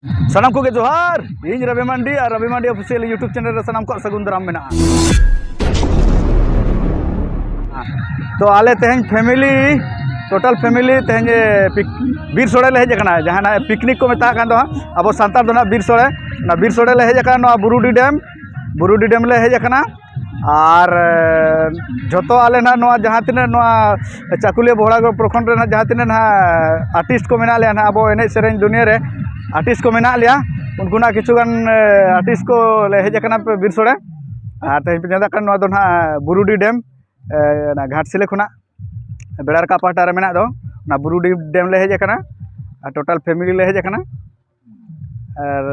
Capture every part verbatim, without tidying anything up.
ᱥᱟᱱᱟᱢ ᱠᱚᱜᱮ ᱡᱚᱦᱟᱨ, ᱤᱧ ᱨᱚᱵᱤ ᱢᱟᱱᱰᱤ ᱟᱨ ᱨᱚᱵᱤ ᱢᱟᱱᱰᱤ Official YouTube channel ᱨᱮ ᱥᱟᱱᱟᱢ ᱠᱚᱣᱟᱜ ᱥᱟᱹᱜᱩᱱ ᱫᱟᱨᱟᱢ ᱢᱮᱱᱟᱜᱼᱟ᱾ ᱛᱚ ᱟᱞᱮ ᱛᱮᱦᱮᱧ family, total family ᱛᱮᱦᱮᱧ ᱯᱤᱠ-, ᱵᱤᱨ ᱥᱳᱲᱮ ᱞᱮ ᱦᱮᱡ ᱟᱠᱟᱱᱟ, ᱡᱟᱦᱟᱸ ᱱᱟᱜ picnic ᱠᱚ ᱢᱮᱛᱟᱜ ᱠᱟᱱ ᱫᱚ ᱦᱟᱸᱜ, ᱟᱵᱚ ᱥᱟᱱᱛᱟᱲ ᱫᱚ ᱱᱟᱜ ᱵᱤᱨ ᱥᱳᱲᱮ᱾ ᱚᱱᱟ ᱵᱤᱨ ᱥᱳᱲᱮ ᱞᱮ ᱦᱮᱡ ᱟᱠᱟᱱᱟ ᱱᱚᱣᱟ ᱵᱩᱨᱩᱰᱤ ᱰᱮᱢ, ᱵᱩᱨᱩᱰᱤ ᱰᱮᱢ ᱞᱮ ᱦᱮᱡ ᱟᱠᱟᱱᱟ᱾ ᱟᱨ ᱡᱷᱚᱛᱚ ᱟᱞᱮ ᱱᱟᱜ ᱱᱚᱣᱟ ᱡᱟᱦᱟᱸ ᱛᱤᱱᱟᱹᱜ ᱱᱚᱣᱟ ᱪᱟᱠᱩᱞᱤᱭᱟᱹ ᱵᱚᱦᱲᱟᱜᱚᱲ ᱯᱨᱚᱠᱷᱚᱸᱰ ᱨᱮ ᱱᱟᱜ ᱡᱟᱦᱟᱸ ᱛᱤᱱᱟᱹᱜ ᱱᱟᱜ artist ᱠᱚ ᱢᱮᱱᱟᱜ ᱞᱮᱭᱟ ᱱᱟᱜ, ᱟᱵᱚ ᱮᱱᱮᱡ ᱥᱮᱨᱮᱧ ᱫᱩᱱᱤᱭᱟᱹ ᱨᱮ artist ᱠᱚ ᱢᱮᱱᱟᱜ ᱞᱮᱭᱟ, ᱩᱱᱠᱩ ᱱᱟᱜ ᱠᱤᱪᱷᱩ ᱜᱟᱱ artist ᱠᱚ ᱞᱮ ᱦᱮᱡ ᱟᱠᱟᱱᱟ ᱵᱤᱨ ᱥᱳᱲᱮ᱾ ᱟᱨ ᱛᱮᱦᱮᱧ ᱯᱮ ᱧᱮᱞ ᱫᱟᱲᱮᱭᱟᱜ ᱠᱟᱱᱟ, ᱱᱚᱣᱟ ᱫᱚ ᱱᱟᱜ ᱵᱩᱨᱩᱰᱤ ᱰᱮᱢ, ᱮ, ᱚᱱᱟ ᱜᱷᱟᱴᱥᱤᱞᱟᱹ ᱠᱷᱚᱱᱟᱜ ᱵᱮᱲᱟ ᱨᱟᱠᱟᱵ ᱯᱟᱦᱴᱟ ᱨᱮ ᱢᱮᱱᱟᱜ ᱫᱚ, ᱚᱱᱟ ᱵᱩᱨᱩᱰᱤ ᱰᱮᱢ ᱞᱮ ᱦᱮᱡ ᱟᱠᱟᱱᱟ᱾ ᱟᱨ total family ᱞᱮ ᱦᱮᱡ ᱟᱠᱟᱱᱟ᱾ ᱟᱨ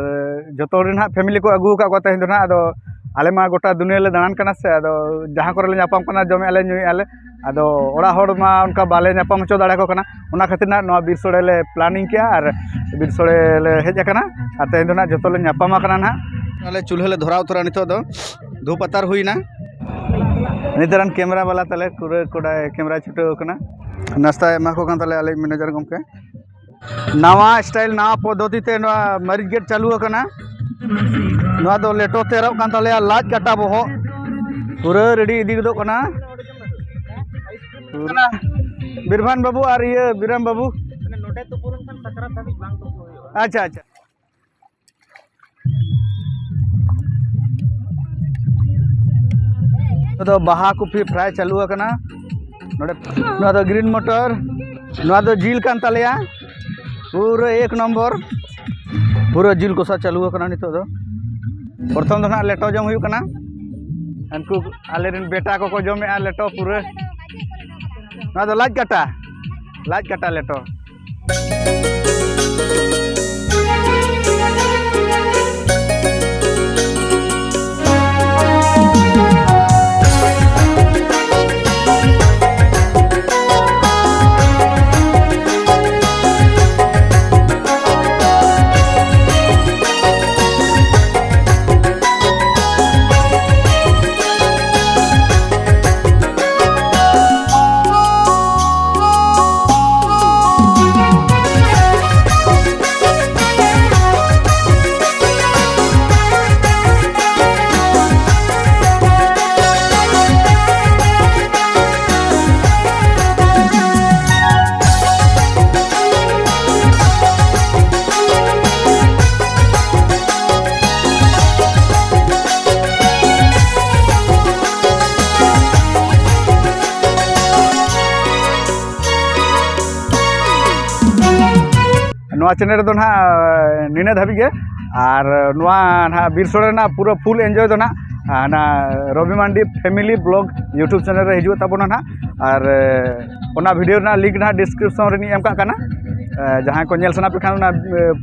ᱡᱚᱛᱚ ᱦᱚᱲ ᱱᱟᱦᱟᱜ family ᱠᱚ ᱟᱹᱜᱩ ᱟᱠᱟᱫ ᱠᱚᱣᱟ ᱛᱮᱦᱮᱧ ᱫᱚ ᱱᱟᱦᱟᱜ᱾ ᱟᱫᱚ ᱟᱞᱮ ᱢᱟ ᱜᱚᱴᱟ ᱫᱩᱱᱤᱭᱟᱹ ᱞᱮ ᱫᱟᱬᱟᱱ ᱠᱟᱱᱟ ᱥᱮ, ᱟᱫᱚ ᱡᱟᱦᱟᱸ ᱠᱚᱨᱮ ᱞᱮ ᱧᱟᱯᱟᱢ ᱠᱟᱱᱟ, ᱡᱚᱢᱮᱫᱼᱟ ᱞᱮ, ᱧᱩᱭᱮᱫᱼᱟ ᱞᱮ᱾ ᱟᱫᱚ ᱚᱲᱟᱜ ᱦᱚᱲ ᱢᱟ ᱚᱱᱠᱟ ᱵᱟᱞᱮ ᱧᱟᱯᱟᱢ ᱦᱚᱪᱚ ᱫᱟᱲᱮᱭᱟᱠᱚ ᱠᱟᱱᱟ, ᱚᱱᱟ ᱠᱷᱟᱹᱛᱤᱨ ᱱᱟᱦᱟᱜ ᱱᱚᱣᱟ ᱵᱤᱨ ᱥᱳᱲᱮ ᱞᱮ planning ᱠᱮᱜᱼᱟ ᱟᱨ ᱵᱤᱨ ᱥᱳᱲᱮ ᱞᱮ ᱦᱮᱡ ᱟᱠᱟᱱᱟ᱾ ᱟᱨ ᱛᱮᱦᱮᱧ ᱫᱚ ᱱᱟᱦᱟᱜ ᱡᱚᱛᱚ ᱞᱮ ᱧᱟᱯᱟᱢ ᱟᱠᱟᱱᱟ ᱱᱟᱦᱟᱜ᱾ ᱟᱞᱮ ᱪᱩᱞᱦᱟᱹ ᱞᱮ ᱫᱷᱚᱨᱟᱣ ᱩᱛᱟᱹᱨᱟ ᱱᱤᱛᱚᱜ ᱫᱚ, ᱫᱷᱩᱯ ᱟᱛᱟᱨ ᱦᱩᱭᱱᱟ᱾ ᱱᱤᱛ ᱨᱮᱱ camera ᱵᱟᱞᱟ ᱛᱟᱞᱮ ᱯᱩᱨᱟᱹ ᱠᱚᱰᱟᱭ camera ᱪᱷᱩᱴᱟᱹᱣ ᱟᱠᱟᱱᱟ᱾ ᱱᱟᱥᱛᱟᱭ ᱮᱢᱟ ᱠᱚ ᱠᱟᱱ ᱛᱟᱞᱮᱭᱟ ᱟᱞᱮ manager ᱜᱚᱢᱠᱮ᱾ ᱱᱟᱣᱟ style, ᱱᱟᱣᱟ ᱯᱚᱫᱽᱫᱷᱚᱛᱤ ᱛᱮ ᱱᱚᱣᱟ ᱢᱟᱹᱨᱤᱪ ᱜᱮᱫ ᱪᱟᱹᱞᱩ ᱟᱠᱟᱱᱟ᱾ ᱱᱚᱣᱟ ᱫᱚ ᱞᱮᱴᱚ ᱛᱮᱭᱟᱨᱚᱜ ᱠᱟᱱ ᱛᱟᱞᱮᱭᱟ, ᱞᱟᱡ ᱠᱟᱴᱟ ᱵᱚᱦᱚᱜ ᱯᱩᱨᱟᱹ ready ᱤᱫᱤ ᱜᱚᱫᱚᱜ ᱠᱟᱱᱟ᱾ ᱵᱤᱨᱵᱷᱟᱱ ᱵᱟᱹᱵᱩ ᱟᱨ ᱤᱭᱟᱹ ᱵᱤᱨᱟᱢ ᱵᱟᱹᱵᱩ᱾ ᱱᱚᱰᱮ ᱛᱩᱯᱩ ᱞᱮᱱᱠᱷᱟᱱ ᱥᱟᱠᱨᱟᱛ ᱫᱷᱟᱹᱵᱤᱡ ᱵᱟᱝ ᱛᱩᱯᱩ ᱦᱩᱭᱩᱜᱼᱟ᱾ ᱟᱪᱪᱷᱟ, ᱟᱪᱪᱷᱟ᱾ ᱱᱚᱣᱟ ᱫᱚ ᱵᱟᱦᱟ ᱠᱚᱯᱤ fry ᱪᱟᱹᱞᱩ ᱟᱠᱟᱱᱟ ᱱᱚᱰᱮ᱾ ᱱᱚᱣᱟ ᱫᱚ green ᱢᱚᱴᱚᱨ, ᱱᱚᱣᱟ ᱫᱚ ᱡᱤᱞ ᱠᱟᱱ ᱛᱟᱞᱮᱭᱟ, ᱯᱩᱨᱟᱹ ᱮᱠ ᱱᱚᱢᱵᱚᱨ᱾ ᱯᱩᱨᱟᱹ ᱡᱤᱞ ᱠᱚᱥᱟ ᱪᱟᱹᱞᱩ ᱟᱠᱟᱱᱟ ᱱᱤᱛᱚᱜ ᱫᱚ᱾ ᱯᱨᱚᱛᱷᱚᱢ ᱫᱚ ᱱᱟᱦᱟᱜ ᱞᱮᱴᱚ ᱡᱚᱢ ᱦᱩᱭᱩᱜ ᱠᱟᱱᱟ᱾ ᱩᱱᱠᱩ ᱟᱞᱮᱨᱮᱱ ᱵᱮᱴᱟ ᱠᱚᱠᱚ ᱡᱚᱢᱮᱜᱼᱟ ᱞᱮᱴᱚ ᱯᱩᱨᱟᱹ᱾ ᱱᱚᱣᱟ ᱫᱚ ᱞᱟᱡ ᱠᱟᱴᱟ, ᱞᱟᱡ ᱠᱟᱴᱟ ᱞᱮᱴᱚ᱾ ᱱᱚᱣᱟ ᱪᱮᱱᱮᱞ ᱨᱮᱫᱚ ᱱᱟᱦᱟᱜ ᱱᱤᱱᱟᱹ ᱫᱷᱟᱹᱵᱤᱡ ᱜᱮ᱾ ᱟᱨ ᱱᱚᱣᱟ ᱱᱟᱦᱟᱜ ᱵᱤᱨ ᱥᱳᱲᱮ ᱨᱮᱱᱟᱜ ᱯᱩᱨᱟᱹ ᱯᱷᱩᱞ ᱮᱱᱡᱚᱭ ᱫᱚ ᱱᱟᱦᱟᱜ ᱚᱱᱟ ᱨᱚᱵᱤ ᱢᱟᱱᱰᱤ ᱯᱷᱮᱢᱤᱞᱤ ᱵᱞᱚᱜ ᱭᱩᱴᱩᱵᱽ ᱪᱮᱱᱮᱞ ᱨᱮ ᱦᱤᱡᱩᱜ ᱛᱟᱵᱚᱱᱟ ᱱᱟᱦᱟᱜ᱾ ᱟᱨ ᱚᱱᱟ ᱵᱷᱤᱰᱤᱭᱳ ᱨᱮᱱᱟᱜ ᱞᱤᱝᱠ ᱱᱟᱦᱟᱜ ᱰᱤᱥᱠᱨᱤᱯᱥᱚᱱ ᱨᱮᱞᱤᱧ ᱮᱢ ᱠᱟᱜ ᱠᱟᱱᱟ᱾ ᱡᱟᱦᱟᱸᱭ ᱠᱚ ᱧᱮᱞ ᱥᱟᱱᱟ ᱯᱮ ᱠᱷᱟᱱ ᱚᱱᱟ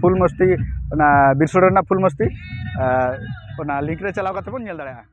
ᱯᱷᱩᱞ ᱢᱚᱥᱛᱤ, ᱚᱱᱟ ᱵᱤᱨ ᱥᱳᱲᱮ ᱨᱮᱱᱟᱜ ᱯᱷᱩᱞ ᱢᱚᱥᱛᱤ ᱚᱱᱟ ᱞᱤᱝᱠ ᱨᱮ ᱪᱟᱞᱟᱣ ᱠᱟᱛᱮ ᱵᱚᱱ ᱧᱮᱞ ᱫᱟᱲᱮᱭᱟᱜᱼᱟ᱾